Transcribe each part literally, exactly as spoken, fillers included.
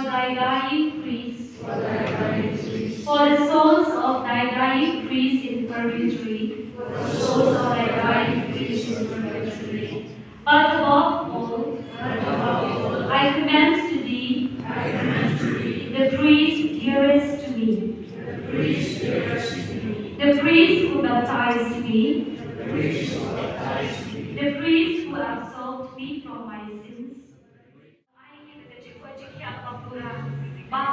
Thy dying priests, for the souls of thy dying priests in purgatory, for the souls of thy dying priests in purgatory. But above all, but above all, I commend to thee, I commend to thee, the priest dearest to me, the priest dearest to me, the priest who baptized me, the priest who baptized me, the priest who absolved me from my sins. Ai ngi da ka jingkoit jingkhiah ba pura ba,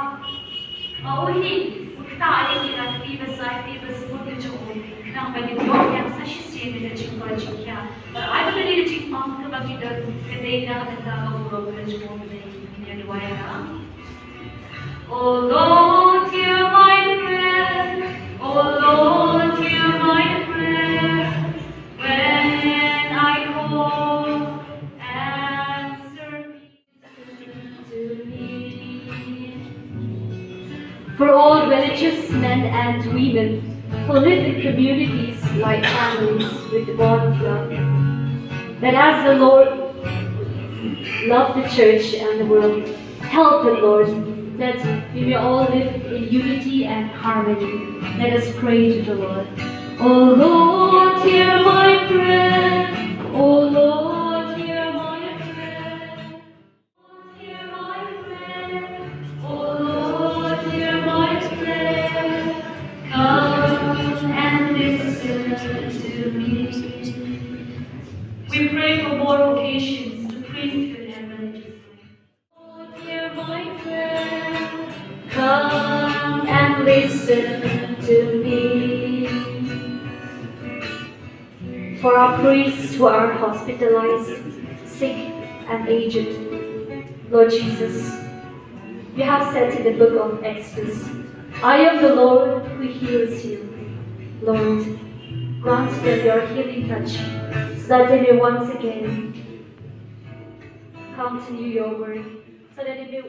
ba u hi u ktah ïa ngi da ka kti ba sai kti ba sbun ka jong u, khnang ba ngin ïoh ïa sa shisien da ka jingkoit jingkhiah. Bad ai ba kane ka jingmong kaba ngi don ka dei na ka bynta ka burom ka jong u. Ngin ïa duwai ïa ka. O Lord, hear my prayer. O Lord, hear my prayer. When I call, answer me. For all religious men and women who live in communities like families with the bond of love, that as the Lord loved the church and the world, help the Lord that we may all live in unity and harmony. Let us pray to the Lord. O Lord, hear my prayer. O Lord, hear my prayer. Hear my prayer. O Lord, hear my prayer. Come and listen to me. We pray for more vocations to priesthood and religious life. Lord, hear my prayer. Come and listen to me. For our priests who are hospitalized, sick, and aged, Lord Jesus, you have said in the book of Exodus, "I am the Lord who heals you." Lord, grant them your healing touch so that they may once again come to know your word, so that they may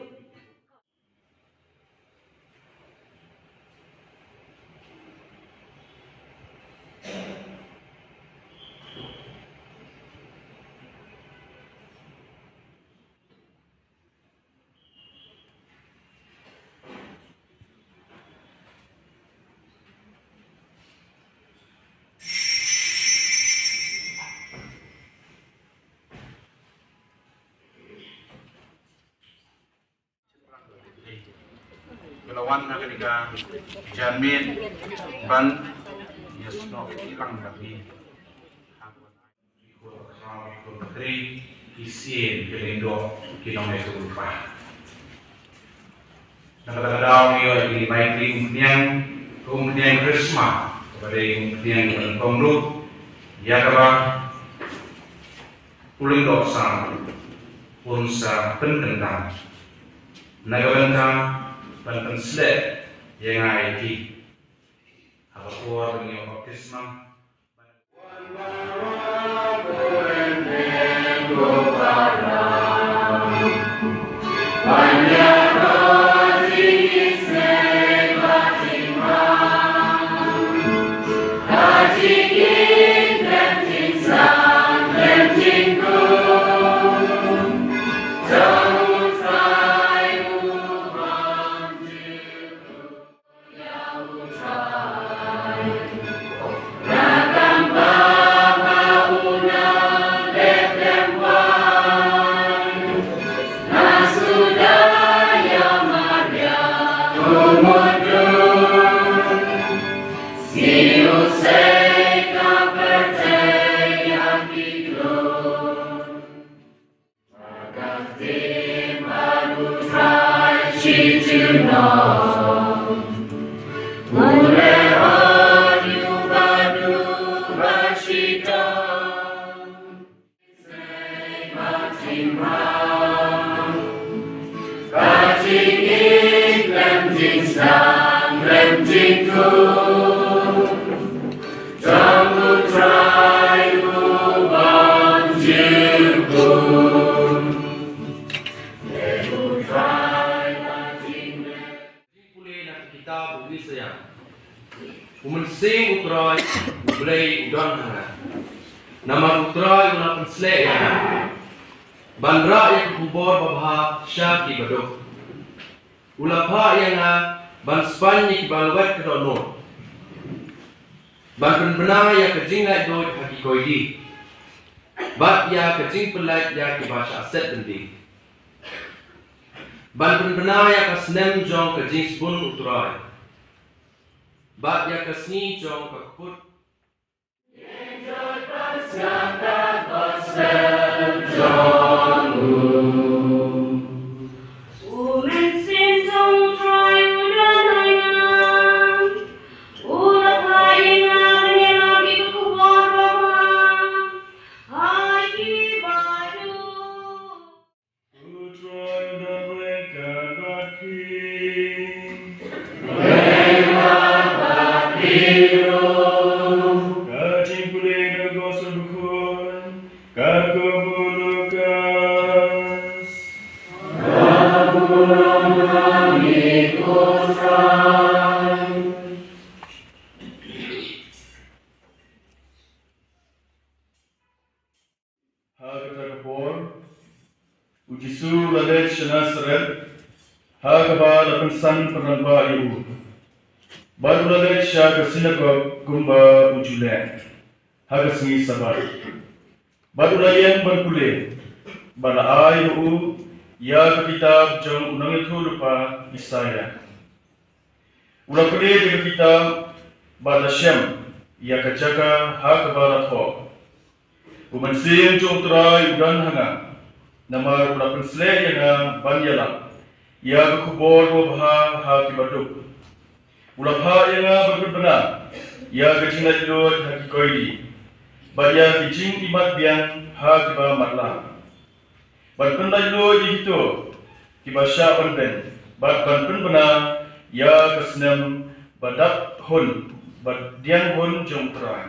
Ka la wan na kane ka janmiet ban ïasnoh kti lang bad ngi. Ki khun bakhatkhra, ki khun bakri, ki sien, ki lyngdoh, ki nongïathuhlypa. Na kata ka daw ngi ïoh ïa ki bai kri umphniang, ka umphniang Krismas, kaba dei ka umphniang kaba nyngkong ruh ïa kaba u lyngdoh sam un sa pynkyntang na ka bynta ban pynsleh ïa nga ïa ki ha ka por ba ngi ïoh baptisma. Pule na ka kitab u Isaiah. U Mynsiem U Trai U Blei u don ha nga. Namar U Trai u la pynsleh ïa nga ban rah ïa ka khubor babha sha ki baduk. U la phah ïa nga ban span ïa kiba lwet ka dohnud, ban pynbna ïa ka jinglaitluid ha ki koidi, bad ïa ka jingpyllait ïa kiba shah set byndi, ban pynbna ïa ka snem jong ka jingsbun U Trai, bad ïa ka sngi jong ka kput. U Trai u don ryngkat bad phi. Ryngkat bad phi ruh. Ka jingpule na ka Gospel bakhuid katkum u Lukas. Ka burom ha me ko Trai. Ha kata ka por, u Jisu u la leit sha Nasaret, ha kaba la pynsan pynrangbah ïa u. Bad u la leit sha ka sinagog kumba u ju leh ha ka sngi Sabbath. Bad u la ïeng ban pule, bad la ai ha u ïa ka kitab jong u nongïathuhlypa Isaïah. U la pule ïa ka kitab bad la shem ïa ka jaka ha kaba la thoh: U Mynsiem jong U Trai u don ha nga, namar u la pynsleh ïa nga ban ïalap ïa ka khubor babha ha kiba duk. U la phah ïa nga ban pynbna ïa ka jinglaitluid ha ki koidi, bad ïa ka jingïohi biang ha kiba matlah, ban pynlaitluid ïa kito kiba shah ban beiñ, bad ban pynbna ïa ka snem ba dap hun, ba pdiang hun jong U Trai.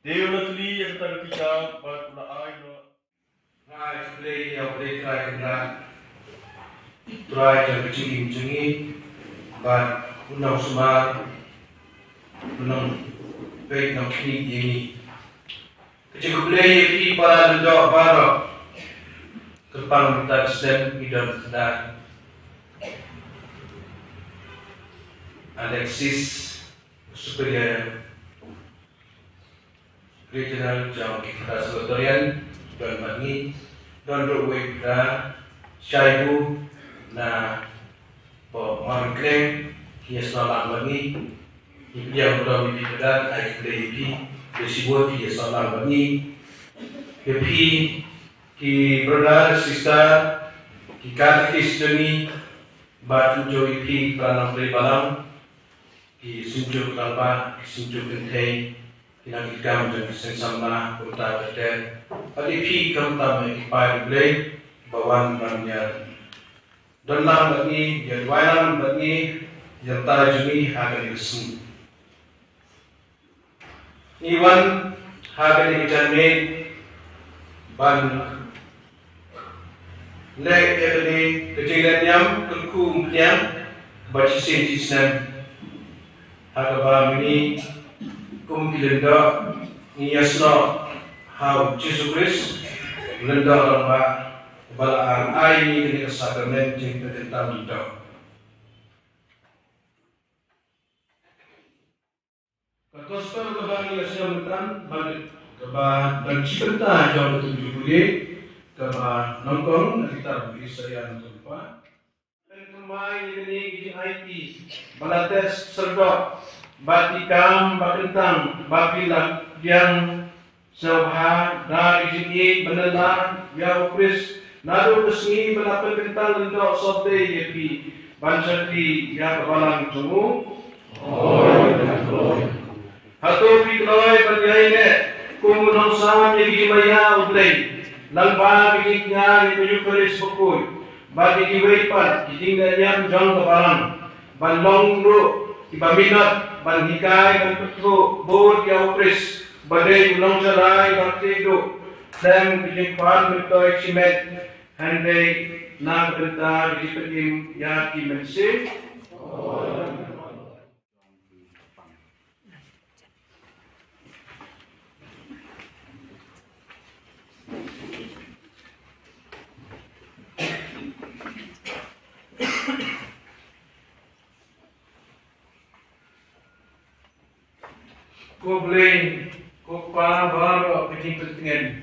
Te u la tylli ïa kata ka kitab bad u la ai noh. Nga ai khublei ïa U Blei Trai Kynrad, Trai jong ka jingim jong ngi, bad u nongsumar, u nongpeit nongkhmih ïa ngi. Ka jingkhublei ïa phi para lyngdoh baroh. Kyrpang mynta ka snem ngi don khyndai: Alexis, Superior Regional jong ki Khynnah Salvatorian, don bad ngi. Don ruh uwei u Phadar Shaibu na Pop Markeng, ki ïa snoh lang bad ngi. Ngi pdiang burom ïa phi Phadar, ai khublei ïa phi, khublei shibun phi ïa snoh lang bad ngi. Ïa phi ki brother, sister, ki katekist jong ngi, bad kumjuh ïa phi para nongtrei balang, ki synjuk rangbah, ki synjuk kynthei, ki nongtrei kam jong ki seng samla, kumta ter ter. Bad ïa phi khamtam ïa ki paid U Blei ba wan ban ïa don lang bad ngi, ïa duwai lang bad ngi, ïa lynter jong ngi ha kane ka sngi. Ngi wan ha kane ka janmiet ban leh ïa kane ka jingleh niam kyrkhu umphniang ba shisien shisnem, ha kaba ma ngi kum ki lyngdoh ngi ïa snoh ha U Jisu Khrist, u lyngdoh rangbah, uba la ai ïa ngi kane ka sakramen jingpynkyntang lyngdoh. Ka gospel kaba ngi la shem mynta, bad kaba don shi bynta jong ka jingpule, kaba nyngkong na ka kitab u Isaïah nongthoh lypa. Pynkumbah ïa kine ki jingaiti ba la teh syrdoh, bad ki kam ba kyntang ba phi la pdiang sngewbha da ki jingïeit ban leh ïa U Khrist, naduh ka sngi ba la pynkyntang lyngdoh sop dei ïa phi ban shakri ïa ka balang jong u. Hato phi kloi ban ïaineh kum u nongsam ïa ki jingmaïa U Blei lyngba ki jingkñia ïa ka Eukharist bakhuid, bad ïa kiwei pat ki jingleh niam jong ka balang, ban long ruh kiba minot ban hikai ban pyntreikam bud ïa U Khrist, ba dei u nongshakri ba ktieh duh, khlem ka jingpang myntoi shimet, hynrei na ka bynta ka jingpynim ïa ki mynsiem. Ko Blei, ko Kpa baroh ka jingpyntngen.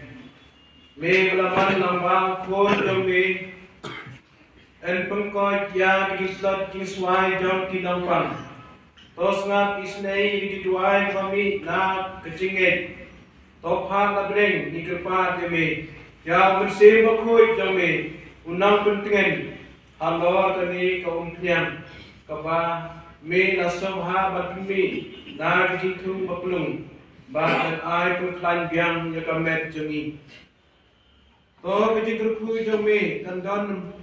Me ba la man lang ba u Khun jong me yn pynkhiah ïa ka jingtlot jingswai jong ki nongpang. To sngap isynei ïa ka jingduwai ba mih na ka jingngeit. To phah la bneng, ngi kyrpad ïa me, ïa u Mynsiem Bakhuid jong me un nang pyntngen halor kane ka umphniang kaba me la sngewbha ban pynmih na ka jingthung ba plung, bad kan ai pynkhlaiñ biang ïa ka met jong ngi. To ka jingkyrkhu jong me kan don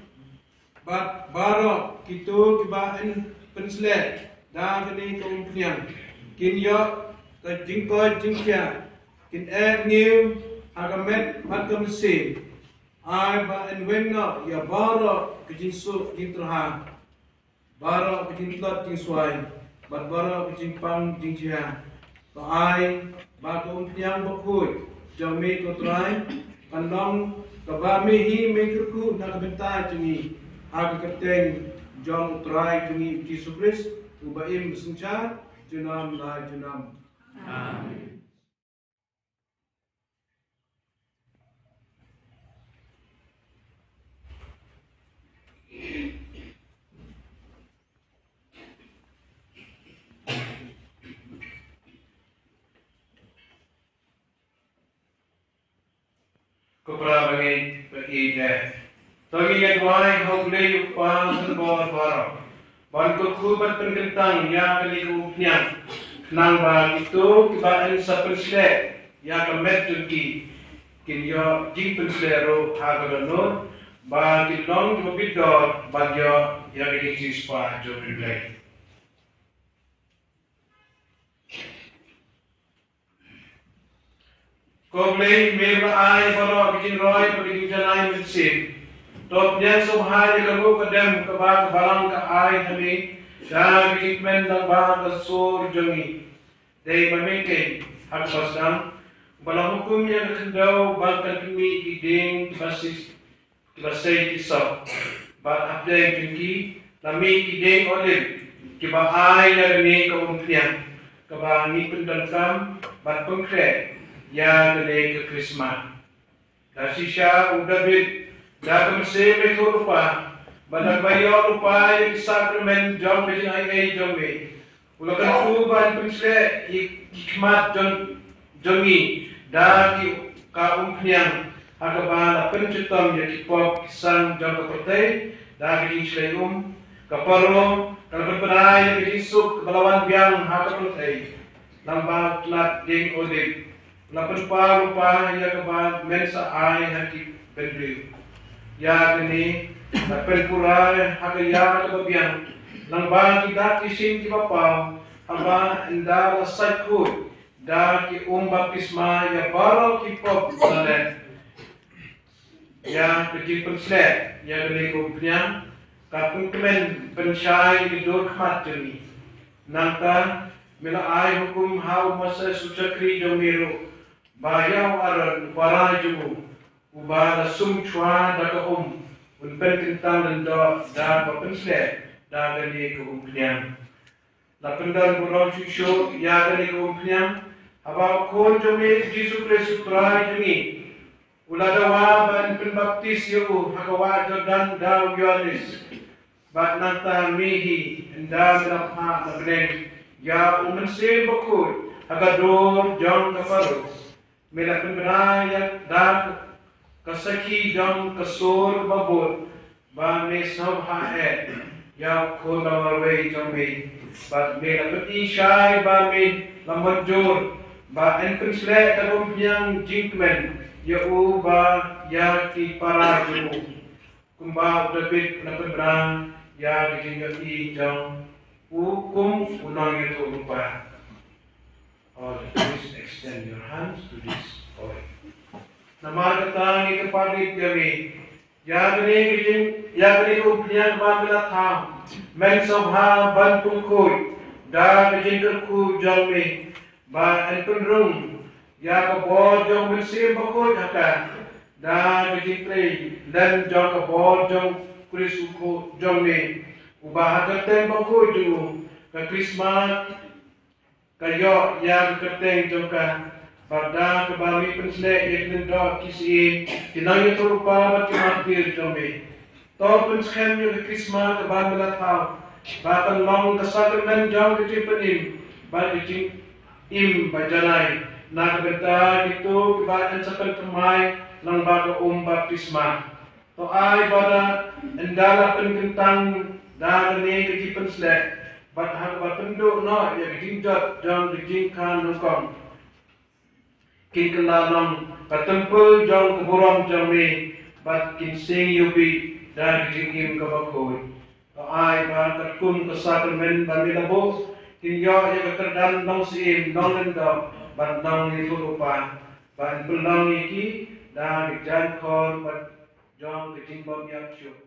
bad baroh kito kiba yn pynsleh da kane ka umphniang. Kin ïoh ka jingkoit jingkhiah, kin eh ngiew ha ka met bad ka mynsiem. Ai ba yn weng noh ïa baroh ka jingsuk jingtyrha, baroh ka jingtlot jingswai, bad baroh ka jingpang jingjia. To ai ba ka umphniang bakhuid jong me, ko Trai, kan long kaba me hi me kyrkhu na ka bynta jong ngi, ha ka kyrteng jong u Trai jong ngi Jisu Khrist, uba im synshar junom la junom. Amen. Ko para bangeit ba ïeit, to ngin ïa duwai ha U Blei U Kpa Synbor baroh, ban kyrkhu bad pynkyntang ïa kane ka umphniang, khnang ba kito kiba yn sa pynsleh ïa ka met jong ki, kin ïoh jingpynsleh ruh ha ka dohnud, ba kin long kiba bit dor ban ïoh ïa ka jingsiewspah jong U Blei. Ko Blei, me ba la ai baroh ka jingroi bad ka jingjanai mynsiem, to pynïasoh ha ïa ka ruh ka dem kaba ka balang ka ai ha me, da ka jingkmen lyngba ka sur jong ngi. Dei ma me keiñ, ha kaba sdang, ba la hukum ïa ka khyndew ba kan pynmih ki dieng kiba sis kiba sei ki sop. Bad hapdeng jong ki la mih ki dieng olib kiba ai ïa kane ka umphniang kaba ngi pyndonkam bad pynkhreh ïa kane ka Krismas. Da shisha u David, da ka mynsiem ïathuhlypa, bad da kaba ïoh lypa ïa ki sakrament jong ka jingaiei jong me, u la kyntu ban pynsleh ïa ki khmat jong, jong ngi da ki, ka umphniang, ha kaba la pynshitom ïa ki pop ki sang jong ka pyrthei da ka jingshlei um. Ka parong ka la pynbna ïa ka jingsuk kaba la wan biang ha ka pyrthei lyngba u tnat dieng olib. La pynpaw lypa ïa kaba men sa ai ha ki bynriew. Ïa kane la pynpura ha ka ïa kaba biang lyngba ki dak ki shin kiba paw, haba ynda la sait khuid da ki um baptisma ïa baroh ki pop ba la leh. Ïa ka jingpynsleh ïa kane ka umphniang ka pynkmen pynshai ïa ka dur khmat jong ngi. Nangta me la ai hukum ha u Moses u shakri jong me ruh, ba ïa u Aaron u para jong u, uba la sum shuwa da ka um, un pynkyntang lyngdoh da kaba pynsleh da kane ka umphniang. La pyndon burom shuh shuh ïa kane ka umphniang haba u Khun jong me Jisu Khrist u Trai jong ngi u la dawa ban pynbaptis ïa u ha ka wah Jordan da u Ïoannis. Bad nangta me hi, ynda me la phah la bneng ïa u Mynsiem Bakhuid ha ka dur jong ka parong, me la pynbna ïa da ka sakhi jong ka sur babud ba me sngewbha eh ïa u Khun ba marwei jong me. Bad me la pyni shai ba me la mynjur ba yn pynsleh da ka umphniang jingkmen ïa u bad ïa ki para jong u, kumba u David u la pynbna ïa ka jingïohi jong u kum u nongïathuhlypa. All, please extend your hands to this oil. Namar kata ngi kyrpad ïa me, ïa kane ka jing, ïa kane ka umphniang ba me la thaw, men sngewbha ban pynkhuid da ka jingkyrkhu jong me, ba yn pynrung ïa ka bor jong u Mynsiem Bakhuid ha ka, da ka jingtrei lem jong ka bor jong u Khrist u Khun jong me, uba ha ka kyrteng bakhuid jong u ka Krismas ka ïoh ïa ka kyrteng jong ka, bad da kaba me pynsleh ïa ki lyngdoh ki syiem, ki nongïathuhlypa bad ki martir jong me. To pynskhem ïa ka krisma kaba me la thaw, ba kan long ka sakramen jong ka jingpynim bad ka jingim bajanai na ka bynta kito kiba yn sa pynthymmai lyngba ka um baptisma. To ai ba da ynda la pynkyntang da kane ka jingpynsleh, bad ha kaba pynduh noh ïa ka jingjot jong ka jingkha nyngkong, kin kylla long ka templ jong ka burom jong me, bad kin seng ïa u bih da ka jingim kaba khuid. To ai ba katkum ka sakramen ba me la buh, kin ïoh ïa ka kyrdan nongsyiem, nonglyngdoh bad nongïathuhlypa, ban pynlong ïa ki da ka jaiñkhor bad jong ka jingbym ïap shuh.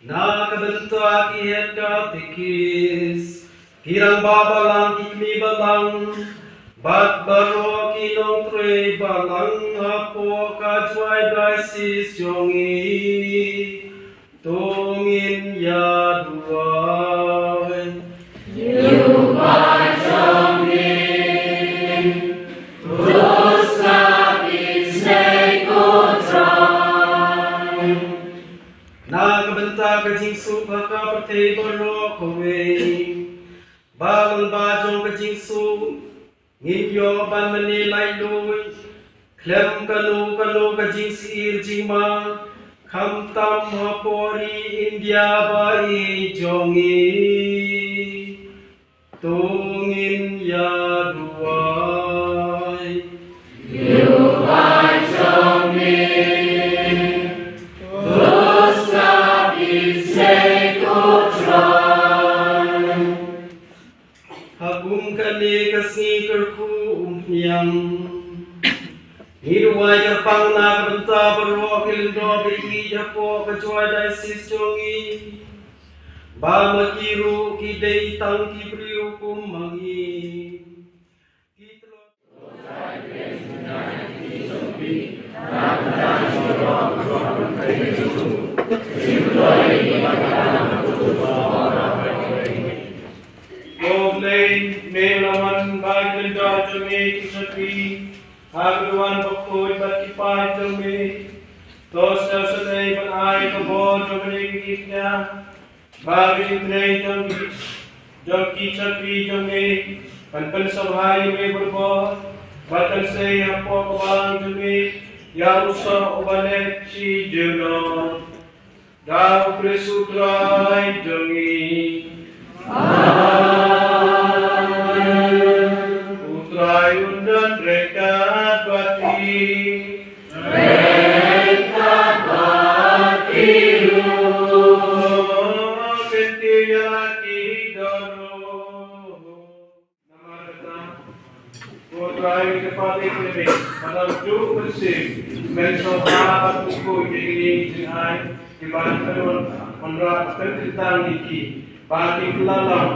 Na ka bynta ki head katekis, ki rangbah balang, ki kmie balang, bad baroh ki nongtrei balang hapoh ka Jowai Diocese jong ngi, to ngin ïa duwai. Na ka bynta ka jingsuk ha ka pyrthei baroh kawei, ba lyngba jong ka jingsuk ngin ïoh ban mane laitluid khlem kano kano ka jingsyier jingma, khamtam hapoh ri India ba ïeit jong ngi. To ngin ïa duwai. Ha kum kane ka sngi kyrkhu umphniang, ngi duwai kyrpang na ka bynta baroh ki lyngdoh ba ïeit hapoh ka Jowai Diocese jong ngi, ba ma ki ruh ki dei tang ki briew kum ma ngi. Ki tlot Ko Blei, me la wan ba ki lyngdoh jong me kin sa phi ha ka duwan bakhuid bad ki paid jong me. To sngewsynei ban ai ka bor jong me ki kñia, ba ka jingtrei jong ki, jong ki chaphri jong me kan pynsngewbha ïa me barabor, bad kan sei hapoh ka balang jong me ïa u soh uba leh shi junom. Da U Khrist U Trai jong ngi. Amen. U Trai un don ryngkat bad phi. Ryngkat bad phi ruh. Kin tieng ïa la ki dohnud. Namar kata, ko Trai, ngi kyrpad ïa me, ba la juh mynsiem, men sngewbha bad khuid ïa kine ki jingai, kiban pynwan, wanrah pynkyntang ïa ki, ba kin kylla long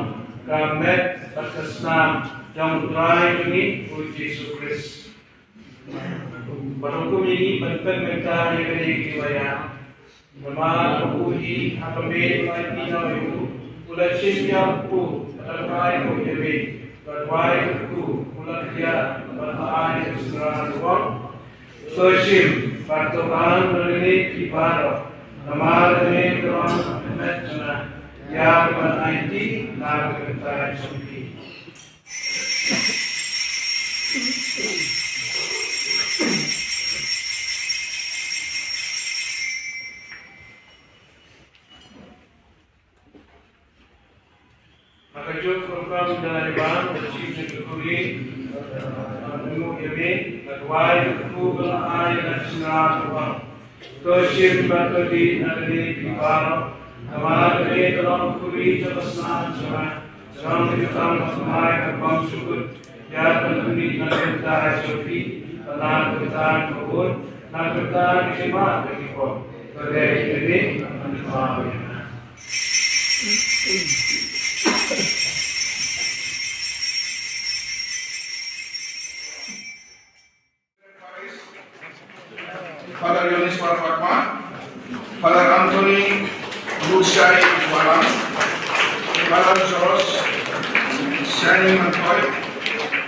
ka met bad ka snam jong U Trai jong ngi U Jisu Khrist. Bad hukum ïa ngi ban pynmynta ïa kane ka dewïong. Namar ba u hi ha ka miet ba i pynïaid ïa u, u la shim ïa u kpu bad u la ai ïa u ïa me. Bad wai u kpu u la khia bad u la ai ïa u synran u ong, to shim bad to ban na kine ki baroh. Namar kane ka long ka met jong nga, ïa kaban aiti na ka bynta jong phi. Ha kajuh ka rukom da la ïa bang, da shim na ka khuri, da nguh ïa me, da duwai ïa u kpu ba la ai ïa ka synran u ong, to shim bad to dih na kane phi baroh, namar kane ka long ka khuri jong ka snam jong nga, jong ka jutang bathymmai kaba bymjukut, ïa ka khuri na ka bynta jong phi, bad na ka bynta ka bun, na ka bynta ka jingmut ka jingpop. To dei kane, ban pynpaw ïa nga. Father Yonis Marfatma, Father Anthony Lushai Walang, Father George Shani Mantoi,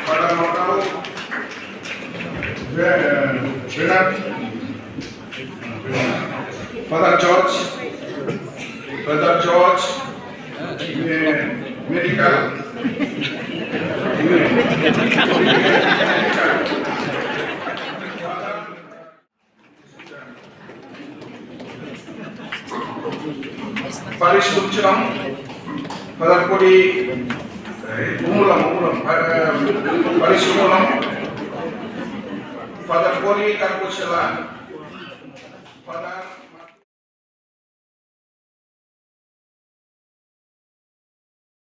Father Makau Bernard, Father George, Father George, eh, medical. Parish Lumchilong, Father Kodi, eh, Umulam, Umulam, eh, Parish Umulam, Father Kodi Karkuchela, Father